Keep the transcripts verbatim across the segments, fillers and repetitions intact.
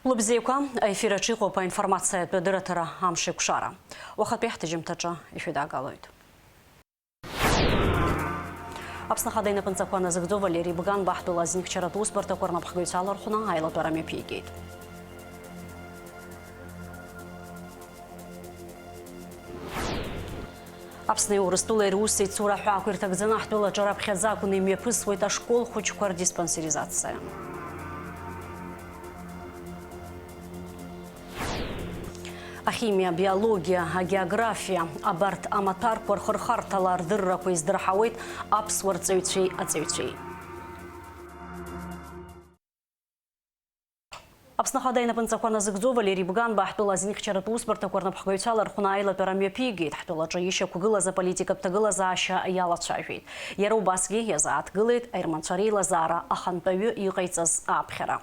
Лыбзиақәа, аефир аҿы иҟоуп аинформациатә адырраҭара Амшеикәшара. Уахатәи ҳҭыжьымҭаҿы ишәыдаагалоит. Аԥсны Ахада инапынҵақәа назыгӡо Валери Бганба ҳтәыла азинхьчаратә усбарҭақәа рнапхгаҩцәа алархәны аилатәара мҩаԥигеит. Аԥсни Урыстәылеи русеицура аҳәаақәа ирҭагӡаны ҳтәылаҿы раԥхьаӡа акәны имҩаԥысуеит ашкол хәыҷқәа рдиспансеризациа. Ахимиа, абиологиа, агеографиа, абарҭ амаҭәарқәа рхырхарҭала ардыррақәа издырҳауеит аԥсуа рҵаҩцәеи аҵаҩцәеи. Аԥсны Ахада инапынҵақәа назыгӡо Валери Бганба ҳтәыла азинхьчаратә усбарҭақәа рнапхгаҩцәа алархәны аилатәара мҩаԥигеит, ҳтәылаҿы ишьақәгылаз аполитикатә ҭагылазаашьа иалацәажәеит. Иара убасгьы иазааҭгылеит аерманцәа реилазаара ахантәаҩы иҟаиҵаз ааԥхьара.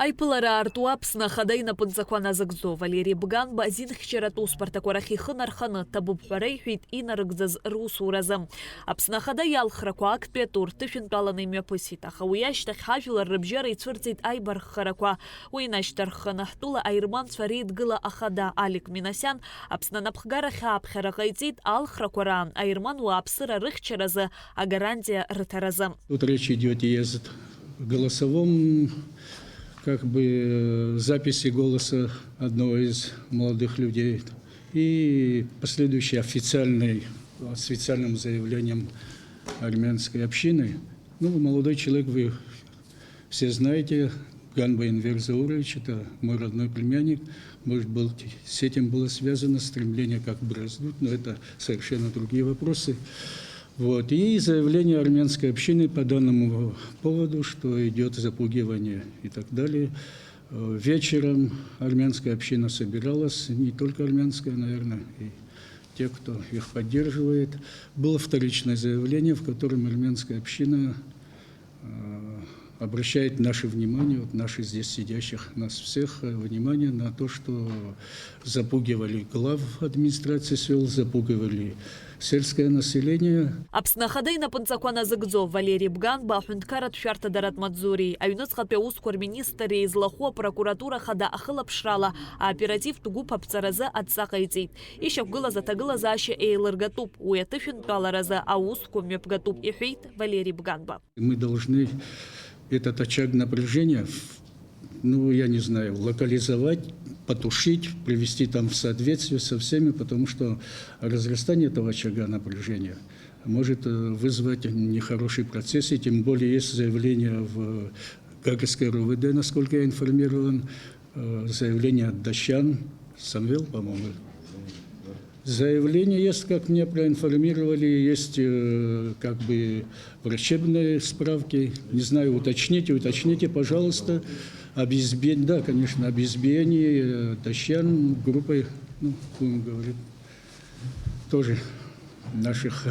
Аиԥылара аарту Аԥсны Ахада инапынҵақәа назыгӡо Валери Бганба азинхьчаратә усбарҭақәа рахь ихы нарханы, ҭабуп ҳәа реиҳәеит инарыгӡаз русуразы. Аԥсны Ахада иалхрақәа актәи атур ҭышәынтәаланы имҩаԥысит, аха уи ашьҭахь ҳажәлар рыбжьара ицәырҵит аибарххарақәа. Уи инашьҭарххны ҳтәыла аерманцәа реидгыла ахада Алик Минасиан Аԥсны анапхгарахь ааԥхьара ҟаиҵеит алхрақәа раан аерман уааԥсыра рыхьчаразы агарантиа рыҭаразы. Тут речь идёт, ездит в голосовом, как бы, э, записи голоса одного из молодых людей и последующий официальный, с официальным заявлением армянской общины. Ну, молодой человек, вы все знаете, Ганба Энвер Заурович, это мой родной племянник. Может быть, с этим было связано стремление как бы раздуть, но это совершенно другие вопросы. Вот. И заявление армянской общины по данному поводу, что идёт запугивание и так далее. Э, вечером армянская община собиралась, не только армянская, наверное, и те, кто их поддерживает. Было вторичное заявление, в котором армянская община, э, обращает наше внимание, вот наших здесь сидящих, нас всех, э, внимание на то, что запугивали глав администрации сёл, запугивали сельское население. Аԥсны Ахада инапынҵақәа назыгӡо Валери Бганба аҳәынҭқарратә шәарҭадаратә маҵзуреи аҩныҵҟатәи аусқәа рминистрреи злахәу апрокуратура Ахада ахылаԥшрала аоперативтә гәыԥ аԥҵаразы адҵа ҟаиҵеит. Ишьақәгылаз аҭагылазаашьа еилыргатәуп, уи аҭышәынтәаларазы аусқәа мҩаԥгатәуп, иҳәеит Валери Бганба. Мы должны этот очаг напряжения, в-, ну, я не знаю, локализовать, потушить, привести там в соответствие со всеми, потому что разрастание этого очага напряжения может, э, вызвать нехорошие процессы, тем более есть заявление в Гагрское РОВД, насколько я информирован, э, заявление от датчан, Самвел, по-моему. Заявление есть, как меня проинформировали, есть, э, как бы врачебные справки. Не знаю, уточните, уточните, пожалуйста, об избиении, да, конечно, об избиении, э, датчан группой, ну, будем говорить, тоже наших,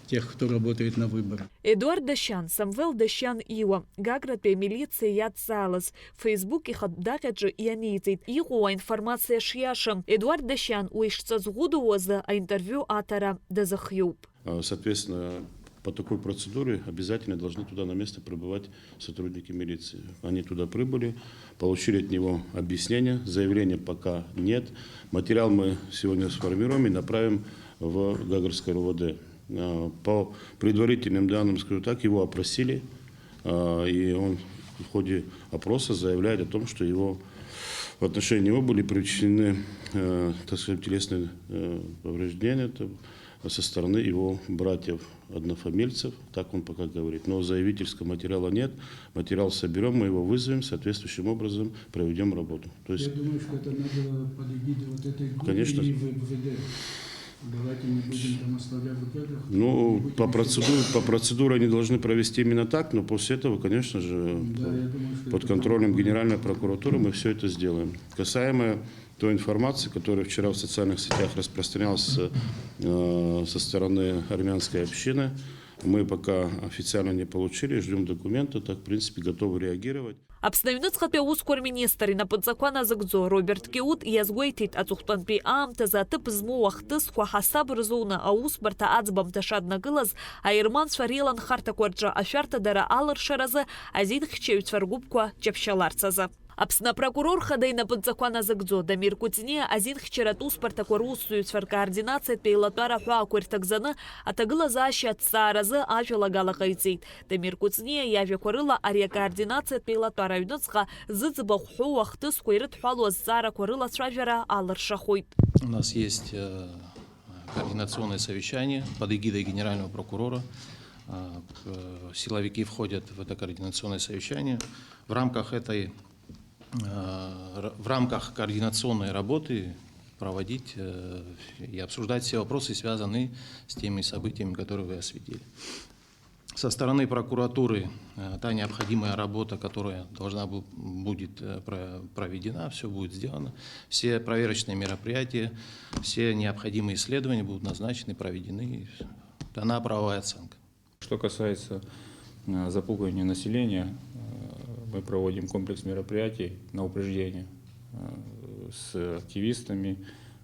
тех, кто работает на выборах. Едуард Дашьан, Самвел Дашьан Иуа, Гагратәи амилициа иадҵаалаз, Facebook ихатә даҟьаҿы ианиҵеит, иҟоу аинформациа шиашам. Едуард Дашьан уи шҵаҵӷәыду азы аинтервиу аҭара дазыхиоуп. А, соответственно, по такой процедуре обязательно должны туда на место прибывать сотрудники милиции. Они туда прибыли, получили от него объяснение, заявления пока нет. Материал мы сегодня сформируем и направим в Гагрское РОВД. А, по предварительным данным, скажу так, его опросили, а, и он в ходе опроса заявляет о том, что его, в отношении него были причинены, э, так сказать, телесные, э, повреждения, это со стороны его братьев-однофамильцев, так он пока говорит. Но заявительского материала нет. Материал соберём, мы его вызовем, соответствующим образом проведём работу. То есть... Я думаю, что это надо под эгидой вот этой группы Конечно. И в МВД. Давайте не будем там оставлять в Гаграх. Ну, по процедуре, по процедуре они должны провести именно так, но после этого, конечно же, под контролем Генеральной прокуратуры мы всё это сделаем. Касаемо той информации, которая вчера в социальных сетях распространялась, э, со стороны армянской общины, Мы пока официально не получили, ждём документы, так, в принципе, готовы реагировать. Аԥсны аҩныҵҟатәи аусқәа рминистр инапынҵақәа назыгӡо Роберт Киут иазгәеиҭеит, аҵыхәтәантәи аамҭазы аҭыԥ змоу ахҭысқәа ҳасаб рзуны аусбарҭа аӡбамҭа шаднакылаз, аерманцәа реиланхарҭақәа рҿы ашәарҭадара алыршаразы азинхьчаҩцәа ргәыԥқәа ҷаԥшьаларц азы. Аԥсны апрокурор хада инапынҵақәа назыгӡо Дамир Кәыҵниа азинхьчаратә усбарҭақәа русзуҩцәа ркоординациатә еилатәара аҳәаақәа ирҭагӡаны аҭагылазаашьа аҭҵааразы ажәалагала ҟаиҵеит. Дамир Кәыҵниа иажәақәа рыла ари акоординациатә еилатәара аҩныҵҟа зыӡбахә ҳәоу ахҭысқәа ирыдҳәалоу азҵаарақәа рылацәажәара алыршахоит. У нас есть, э, координационное совещание под эгидой генерального прокурора. Э, к-, э, силовики входят в это координационное совещание. В рамках этой, э, р-, в рамках координационной работы проводить, э, и обсуждать все вопросы, связанные с теми событиями, которые вы осветили. Со стороны прокуратуры, э, та необходимая работа, которая должна бу-, будет, э, про-, проведена, всё будет сделано. Все проверочные мероприятия, все необходимые исследования будут назначены, проведены, дана правовая оценка. Что касается, э, запугивания населения, э, мы проводим комплекс мероприятий на упреждение, э, с активистами,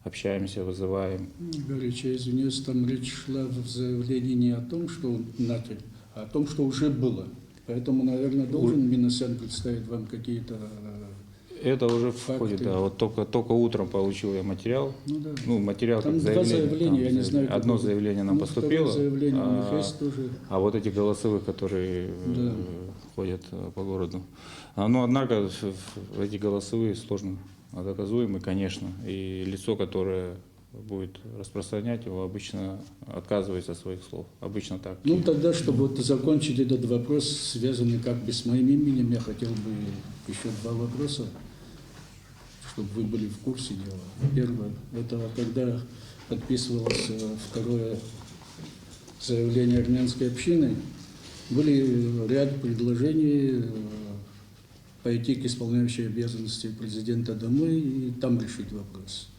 общаемся, вызываем. Игорь Ильич, я извиняюсь, там речь шла в заявлении не о том, что он начал, а о том, что уже было. Поэтому, наверное, должен Минасян представить вам какие-то, э, Это уже факты. Входит, да. Вот только, только утром получил я материал. Ну да. Ну, материал как заявление. Там два заявления, я не знаю, какое. Одно заявление нам поступило, ну, второе заявление у них есть тоже. А вот эти голосовые, которые, э, ходят, э, по городу. А, ну, однако, в-, в-, эти голосовые сложно доказуемы, конечно. И лицо, которое будет распространять его, обычно отказывается от своих слов. Обычно так. Ну, тогда, чтобы вот закончить этот вопрос, связанный как бы с моим именем, я хотел бы ещё два вопроса, чтобы вы были в курсе дела. Первое, это когда подписывалось, э, второе заявление армянской общины, были ряд предложений, э, пойти к исполняющей обязанности президента домой и там решить вопрос.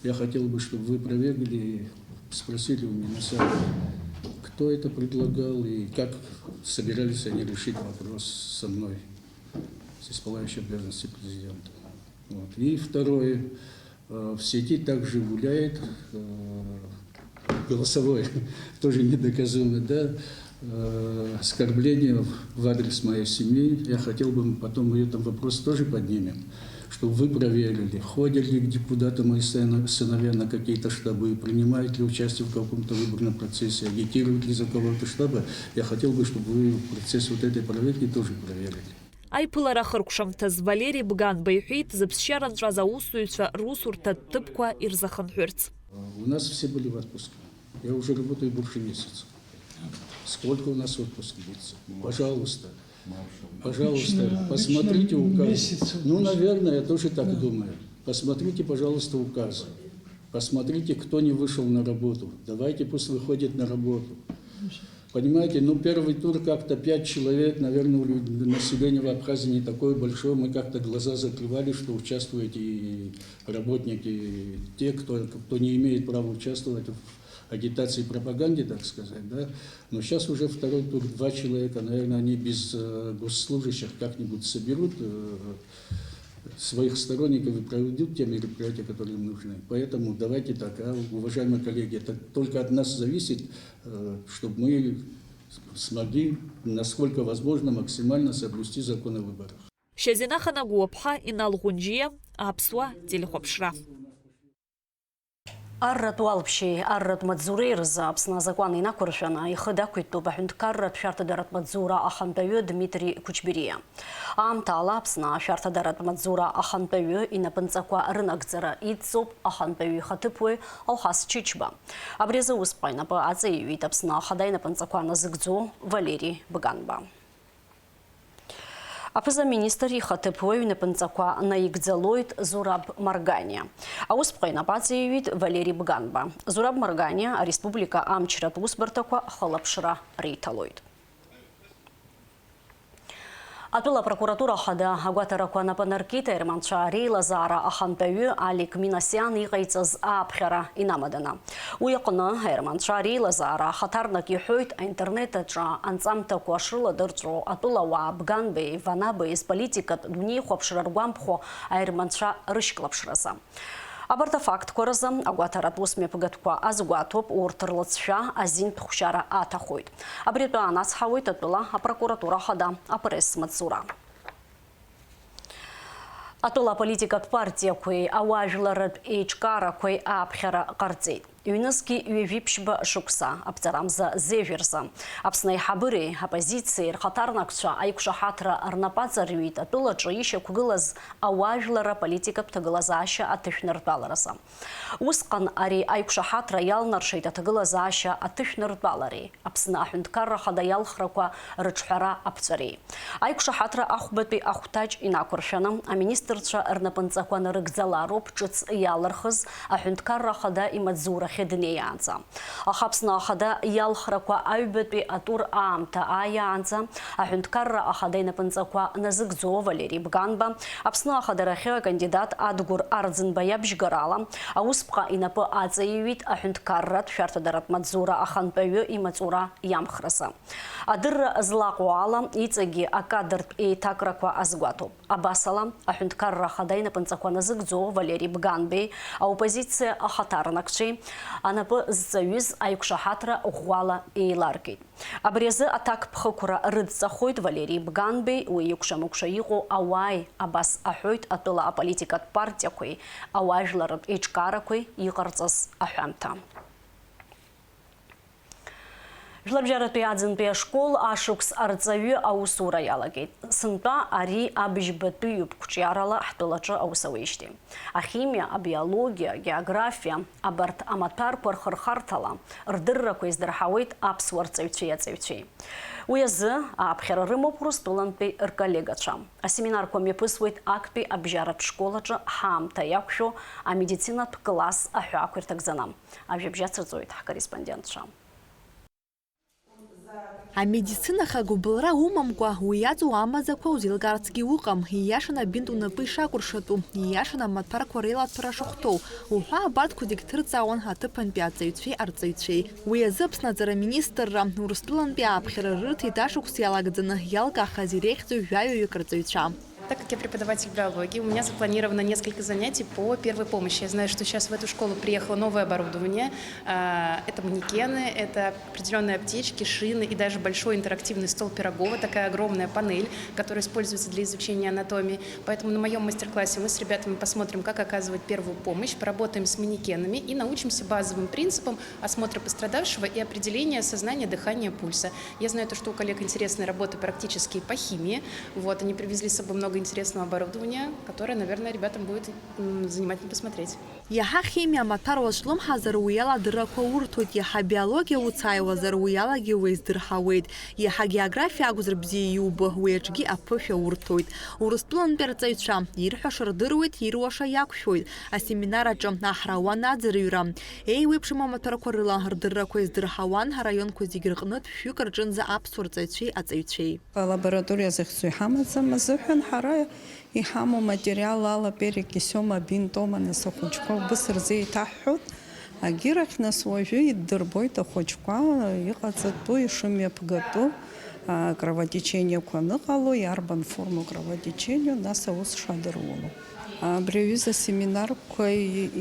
Я хотел бы, чтобы вы проверили, спросили у Минасяна, кто это предлагал и как собирались они решить вопрос со мной, с исполняющей обязанности президента. Вот. И второе, э, в сети также гуляет, э, голосовое, тоже недоказуемо, да, э, оскорбление в, в адрес моей семьи. Я хотел бы, мы потом этот вопрос тоже поднимем, чтобы вы проверили, ходят ли где-, куда-то мои сына-, сыновья на какие-то штабы, принимают ли участие в каком-то выборном процессе, агитируют ли за кого-то штабы. Я хотел бы, чтобы вы процесс вот этой проверки тоже проверили. Аиԥылара ахыркәшамҭаз Валери Бганба иҳәеит, зыԥсшьара нҵәаз аусзуҩцәа русурҭа ҭыԥқәа ирзахынҳәырц. У нас все были в отпуске. Я уже работаю больше месяца. Сколько у нас отпуск длится? Пожалуйста. Пожалуйста, посмотрите указ. Ну, наверное, я тоже так думаю. Посмотрите, пожалуйста, указы. Посмотрите, кто не вышел на работу. Давайте, пусть выходит на работу. Понимаете, ну, первый тур как-то пять человек, наверное, у лю-, население в Абхазии не такое большое. Мы как-то глаза закрывали, что участвуют и работники, те, кто, кто не имеет права участвовать в агитации и пропаганде, так сказать, да. Но щас уже второй тур, два человека, наверное, они без, э, госслужащих как-нибудь соберут, э, своих сторонников и проведут те мероприятия, которые им нужны. Поэтому давайте так, а, уважаемые коллеги, это только от нас зависит, э, чтобы мы смогли, насколько возможно, максимально соблюсти закон о выборах. Шьазина Ханагәуаԥҳа, Инал Ӷәынџьиа, Аԥсуа телехәаԥшра. Арратә уалԥшьеи арратә маҵзуреи рзы Аԥсны азакәан инақәыршәаны ихы дақәиҭтәуп аҳәынҭқарратә шәарҭадаратә маҵзура ахантәаҩы Дмитри Кучбериа. Аамҭала Аԥсны ашәарҭадаратә маҵзура ахантәаҩы инапынҵақәа рынагӡара идҵоуп ахантәаҩы ихаҭыԥуаҩ Алхас Чычба. Абри азы усҟан инапы аҵаиҩит Аԥсны ахада инапынҵақәа назыгӡо Валери Бганба. Аԥыза-министр ихаҭыԥуаҩ инапынҵақәа наигӡалоит Зураб Марганиа. Аусԥҟа инапы аҵаиҩит Валери Бганба. Зураб Марганиа ареспублика амчратә усбарҭақәа хылаԥшра риҭалоит. Атәыла апрокуратура ахада агәаҭарақәа напы анаркит аерманцәа реилазаара ахантәаҩы Алик Минасиан иҟаиҵаз ааԥхьара инамаданы. Уи аҟны аерманцәа реилазаара ахаҭарнак иҳәоит аинтернет аҿы анҵамҭақәа шрыладырҵәо атәылауаа Бганбеи Ванабеи зполитикатә дунеихәаԥшра ргәамԥхо аерманцәа рышьклаԥшразы. Абарҭ афактқәа рзы агәаҭаратә усмҩаԥгатәқәа азгәаҭоуп, урҭ рлыҵшәа азинтә хәшьара аҭахоит. Абри атәы анацҳауеит атәыла апрокуратура ахада апресс-маҵзура. Атәыла аполитикатә партиақәеи ауаажәларратә еиҿкаарақәеи ааԥхьара ҟарҵеит. Ҩнызқьи ҩажәи ԥшьба шықәса аԥҵарамза зежә рзы Аԥсны аиҳабыреи аоппозициеи рхаҭарнакцәа аиқәшаҳаҭра рнапы аҵарҩит атәылаҿы ишьақәгылаз ауаажәларра политикатә ҭагылазаашьа аҭышәныртәаларазы. Усҟан ари аиқәшаҳаҭра иалнаршеит аҭагылазаашьа аҭышәныртәалареи Аԥсны аҳәынҭқарра ахада иалхрақәа рыҿҳәара аԥҵәареи. Аиқәшаҳаҭра ахәбатәи ахәҭаҷ инақәыршәаны, аминистрцәа рнапынҵақәа нарыгӡалароуп ҿыц иалырхыз аҳәынҭқарра ахада имаҵзурахьы днеиаанӡа. Аха Аԥсны ахада иалхрақәа аҩбатәи атур аамҭа ааиаанӡа, аҳәынҭқарра ахада инапынҵақәа назыгӡо Валери Бганба, Аԥсны ахадарахьы акандидат Адгәыр Арӡынба иабжьгарала, аусԥҟа инапы аҵаиҩит аҳәынҭқарратә шәарҭадаратә маҵзура ахантәаҩы имаҵура иамхразы. Адырра злаҟоу ала, иҵегьы акадртә еиҭакрақәа азгәаҭоуп. Абасала, аҳәынҭқарра ахада инапынҵақәа назыгӡо Валери Бганбеи, аоппозициа ахаҭарнакцәеи анапы зҵаҩыз аиқәшаҳаҭра ӷәӷәала еиларгеит. Абри азы аҭакԥхықәра рыдҵахоит Валери Бганбеи, уи икәша-мыкәша иҟоу ауааи, абас аҳәоит атәыла аполитикатә партиақәеи ауаажәларратә еиҿкаарақәеи иҟарҵаз аҳәамҭа. Жәларбжьаратәи аӡынтәи ашкол ашықәс арҵаҩы аусура иалагеит. Сынтәа ари абыжьбатәиуп қәҿиарала ҳтәылаҿы аус ауеижьҭеи. Ахимиа, абиологиа, агеографиа, абарҭ амаҭәарқәа рхырхарҭала рдыррақәа еиздырҳауеит аԥсуа рҵаҩцәеи аҵаҩцәеи. Уи азы ааԥхьара рымоуп Урыстәылантәи рколлегацәа. Асеминарқәа мҩаԥысуеит актәи абжьаратә школ аҿы ҳаамҭа иақәшәо амедицинатә класс аҳәаақәа ирҭагӡаны. Ажәабжь ацырҵоит ҳкорреспондентцәа. Амедицинахь агәыбылра умамкәа, уи иаҵоу амаӡақәа узеилкаарцгьы уҟам, ииашаны абинт унапы ишакәыршатәу, ииашаны амаҭәарқәа реилаҭәара шахәҭоу уҳәа, абарҭқәа зегь ҭырҵаауан аҭыԥантәи аҵаҩцәеи арҵаҩцәеи. Уи азы Аԥсны аҵара аминистрра Урыстәылантәи ааԥхьара рырҭеит ашықәс иалагӡаны иалкаахаз иреиӷьӡоу жәаҩаҩык рҵаҩцәа. Так как я преподаватель биологии, у меня запланировано несколько занятий по первой помощи. Я знаю, что сейчас в эту школу приехало новое оборудование. А, это манекены, это определённые аптечки, шины и даже большой интерактивный стол Пирогова, такая огромная панель, которая используется для изучения анатомии. Поэтому на моём мастер-классе мы с ребятами посмотрим, как оказывать первую помощь, поработаем с манекенами и научимся базовым принципам осмотра пострадавшего и определения сознания, дыхания, пульса. Я знаю то, что у коллег интересные работы практические по химии. Вот, они привезли с собой много интересного оборудования, которое, наверное, ребятам будет, м, занимательно посмотреть. Иаҳа химиа амаҭәар уазҿлымҳазар, уи ала адыррақәа урҭоит, иаҳа биологиа уцааиуазар, уи алагьы уеиздырҳауеит, иаҳа географиа акәзар бзиа иубо, уи аҿгьы аԥышәа урҭоит. Урыстәылантәи арҵаҩцәа ирҳәаша рдыруеит, ируаша иақәшәоит. Асеминар аҿы аҳрауан аӡырҩра, еиуеиԥшым амаҭәарқәа рыла рдыррақәа еиздырҳауан араионқәа зегьы рҟнытә шәҩык рҿынӡа аԥсуа рҵаҩцәеи аҵаҩцәеи. Алабораториа захьӡу иҳамаӡам азыҳәан, ҳара иҳамоу материал ала перекись ома, бинт ома, нас ахәыҷқәа убыс рзы еиҭаҳҳәоит. Агьырахь, нас, уажәы иддырбоит ахәыҷқәа иҟаҵатәу, ишымҩаԥгатәу, а, кровотечениақәа аныҟало, иарбан формоу кровотечениу, нас аус шадыруло. Абри аҩыза семинарқәа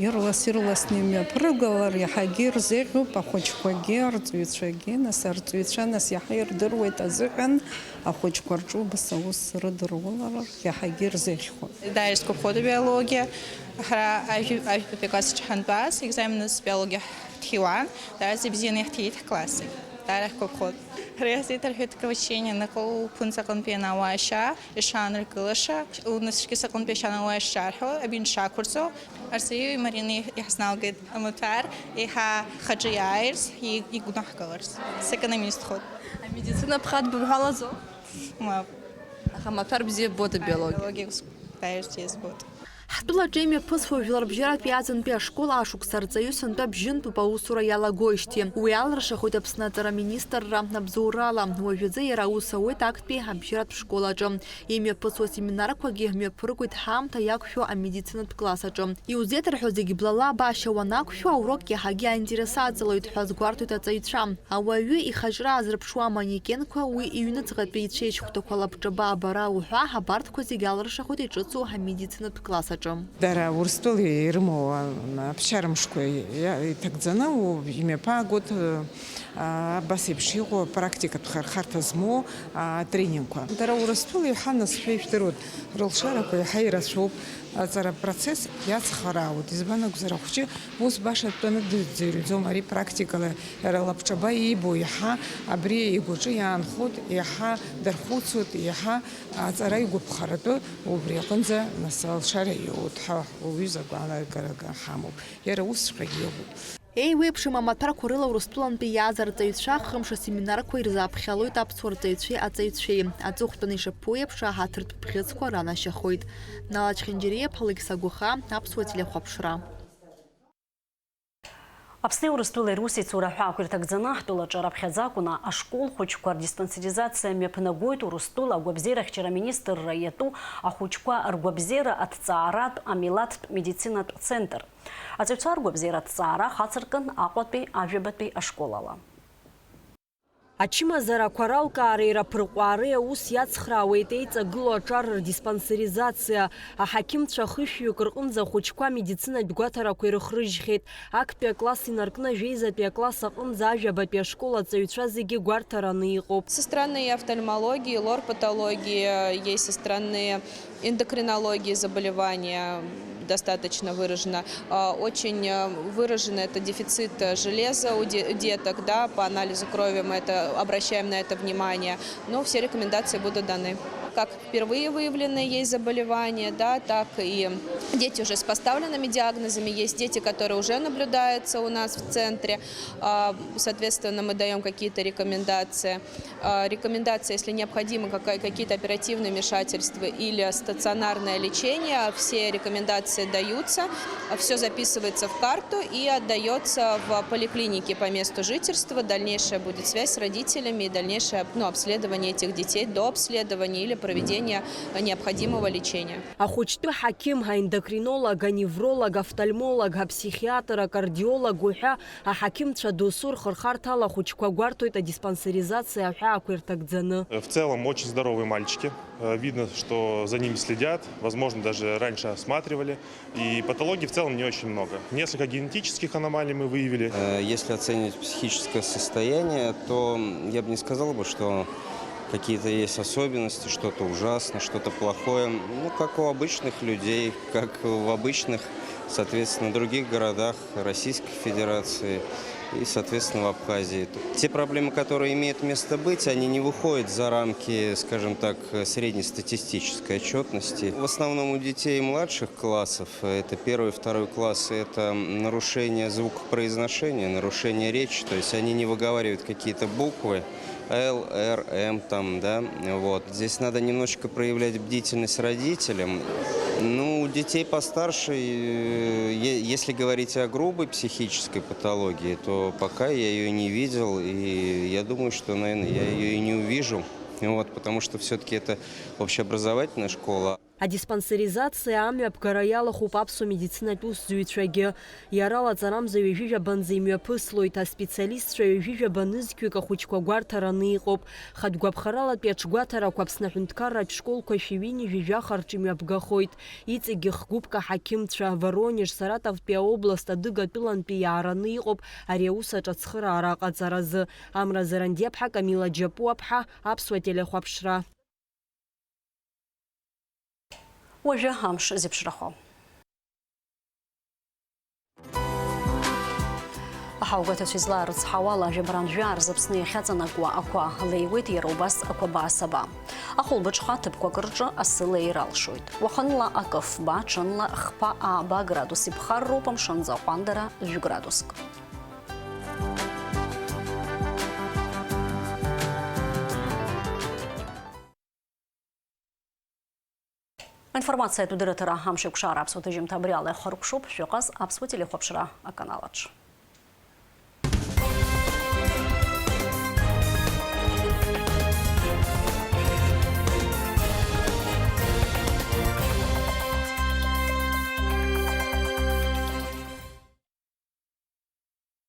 ирлас-ирласны имҩаԥыргалар, иаҳагьы ирзеиӷьуп ахәыҷқәагьы, арҵаҩцәагьы, нас арҵаҩцәа, нас иаҳа ирдыруеит азыҳәан, ахәыҷқәа рҿы убас аус рыдырулар иаҳагьы ирзеиӷьхоит. Даара исгәаԥхоит абиологиа. Ҳара ажәи-, ажәабатәи акласс аҿы ҳантәаз, екзамен азы биологиа ҳҭиуан, даараӡа ибзианы иаҳҭиит ҳкласси. Даара ҳгәаԥхоит. Ҳара иаҳзеиҭарҳәеит кровотечение аныҟало уԥынҵа аҟынтәи ианаауа ашьа, ишааныркылаша, унацәкьыс аҟынтәи ашьа анаауа ишшарҳәо, абинт шақәырҵо. Арсеиуи Маринеи иаҳзналгеит амаҭәар еиҳа хаҿы иааирц, и-, игәнаҳгаларц. Секономистхоит. Амедицина ԥхат бымҳәалаӡо? Мап. Аха амаҭәар бзиа ббоит абиологиа. Абиологиа ус дааирц иазбоит. Ҳтәылаҿы имҩаԥысуа жәларбжьаратәи аӡынтәи ашкол ашықәс арҵаҩы сынтәа бжьынтәуп аусура иалагоижьҭеи. Уи алыршахоит Аԥсны аҵара министрра абзоурала. Уажәазы иара аус ауеит актәи абжьаратә школ аҿы. Имҩаԥысуа семинарқәагьы мҩаԥыргоит ҳаамҭа иақәшәо амедицинатә класс аҿы. Иузеиҭарҳәо зегь блала абашьа уанақәшәо, аурок иаҳагьы аинтерес аҵалоит ҳәа азгәарҭоит аҵаҩцәа. Ауаҩы ихаҿра азырԥшуа аманекенқәа, уи иҩныҵҟатәи ицәеижь хәҭақәа лабҿаба абара уҳәа, абарҭқәа зегь алыршахоит иҿыцу амедицинатә класс аҿы. Дара Урыстәыла ирымоу, а, аԥсшьара мшқәа иа-, иҭагӡаны у-, имҩаԥаагоит, а, абас еиԥш иҟоу апрактикатә хырхарҭа змоу, а, атренингқәа. Дара Урыстәыла еиҳа, нас, шәа ижәдыруеит, рылшарақәа еиҳа ирацәоуп, аҵара процесс иацхраауеит, избан акәзар, ахәыҷы ус баша дтәаны дыӡырҩӡом, ари практикала иара лабҿаба иибо иаҳа абри игәаҿы иаанхоит, иаҳа дархәыцуеит, иаҳа аҵара игәаԥхаратәы убри аҟынӡа, нас, алшара иоуеит ҳәа уҩыза агәаанагарагьы ҳамоуп. Иара усҵәҟьагьы иҟоуп. Еиуеиԥшым амаҭәарқәа рыла Урыстәылантәи иааз арҵаҩцәа хымш асеминарқәа ирзааԥхьалоит аԥсуа рҵаҩцәеи аҵаҩцәеи. Аҵыхәтәаны ишаԥу еиԥш, аҳаҭыртә бӷьыцқәа ранашьахоит. Нала Чхинџьариа, Ԥалықь Сагәаха, Аԥсуа телехәаԥшра. Аԥсни Урыстәылеи русеицура ҳәаақәа ирҭагӡаны, ҳтәылаҿы раԥхьаӡа акәны ашкол хәыҷқәа рдиспансеризациа мҩаԥнагоит Урыстәыла агәабзиарахьчара аминистрра иатәу ахәыҷқәа ргәабзиара аҭҵааратә амилаҭтә медицинатә центр. Аҵаҩцәа ргәабзиара аҭҵаара ахацыркын Аҟәатәи ажәабатәи ашколала. Ачымазарақәа ралкаареи раԥырҟәаареи аус иацхраауеит еиҵагылоу аҿар рдиспансеризациа. Аҳақьымцәа хышәҩык рҟынӡа ахәыҷқәа амедицинатә гәаҭарақәа ирыхрыжьхьеит. Актәи акласс инаркны жәеизатәи акласс аҟынӡа ажәабатәи ашкол аҵаҩцәа зегьы гәарҭараны иҟоуп. Со стороны офтальмологии, лор-патологии, есть со стороны эндокринологии заболевания достаточно выражено. А, очень, э, выражен это дефицит, э, железа у де-, деток, да, по анализу крови мы это, обращаем на это внимание, но все рекомендации будут даны. Как впервые выявленные есть заболевания, да, так и дети уже с поставленными диагнозами, есть дети, которые уже наблюдаются у нас в центре, а, соответственно, мы даём какие-то рекомендации. А, рекомендации, если необходимы какая-, какие-то оперативные вмешательства или стационарное лечение, все рекомендации даются, все записывается в карту и отдаётся в поликлинике по месту жительства. Дальнейшая будет связь с родителями и дальнейшее, ну, обследование этих детей до обследования или проведения необходимого лечения. Ахәыҷтәы ҳақьым, аендокринолог, аневролог, офтальмолог, апсихиатр, акардиолог уҳәа аҳақьымцәа досу рхырхарҭала ахәыҷқәа гәарҭоит адиспансеризациа аҳәаақәа ирҭагӡаны. В целом очень здоровые мальчики. Э, видно, что за ними следят, возможно, даже раньше осматривали. И патологий в целом не очень много. Несколько генетических аномалий мы выявили. Э, если оценивать психическое состояние, то я бы не сказал бы, что какие-то есть особенности, что-то ужасно, что-то плохое. Ну, как у обычных людей, как в обычных, соответственно, других городах Российской Федерации и, соответственно, в Абхазии. Те проблемы, которые имеют место быть, они не выходят за рамки, скажем так, среднестатистической отчетности. В основном у детей младших классов, это первый, второй класс, это нарушение звукопроизношения, нарушение речи, то есть они не выговаривают какие-то буквы, Л, Р, М там, да, вот. Здесь надо немножечко проявлять бдительность родителям. Ну, у детей постарше, э, е-, если говорить о грубой психической патологии, то пока я её не видел, и я думаю, что, наверное, я её и не увижу. Вот, потому что всё-таки это общеобразовательная школа. Адиспансеризациа амҩаԥгара иалахәуп аԥсуа медицинатә усзуҩцәагьы. Иара лаҵарамза ҩажәижәабанӡа имҩаԥыслоит, аспециалистцәа ҩажәижәаба нызқьҩык ахәыҷқәа гәарҭараны иҟоуп. Хатә гәаԥхаралатәи аҽгәаҭарақәа Аԥсны аҳәынҭқарратә школқәа шәи ҩынҩажәи жәаха рҿы имҩаԥгахоит. Иҵегьгьы хгәыԥк аҳақьымцәа, Воронеж, Саратовтәи аобласт адыгатәылантәи иаараны иҟоуп ари аус аҿы ацхыраара аҟаҵаразы. Амра Зарандиаԥҳа, Камила Џьапуаԥҳа, Аԥсуа телехәаԥшра. Уажәы амш зеиԥшрахо. Аҳауагәаҭацәа излаарыцҳауала, жәабран жәаа рзы Аԥсны иахьаҵанакуа ақәа леиуеит, иара убас ақәа баа-сабаа. Ахәылбыҽха ҭыԥқәак рҿы асы леир алшоит. Уахынла акы фба, ҽынла хԥа-ааба градус иԥхарроуп, амшынӡы аҟәандара жәградуск. Аинформациатә дырраҭара Амшеикәшара аԥсуа ҭыжьымҭа абри ала ихыркәшоуп, шәыҟаз аԥсуа телехәаԥшра аканалаҿ.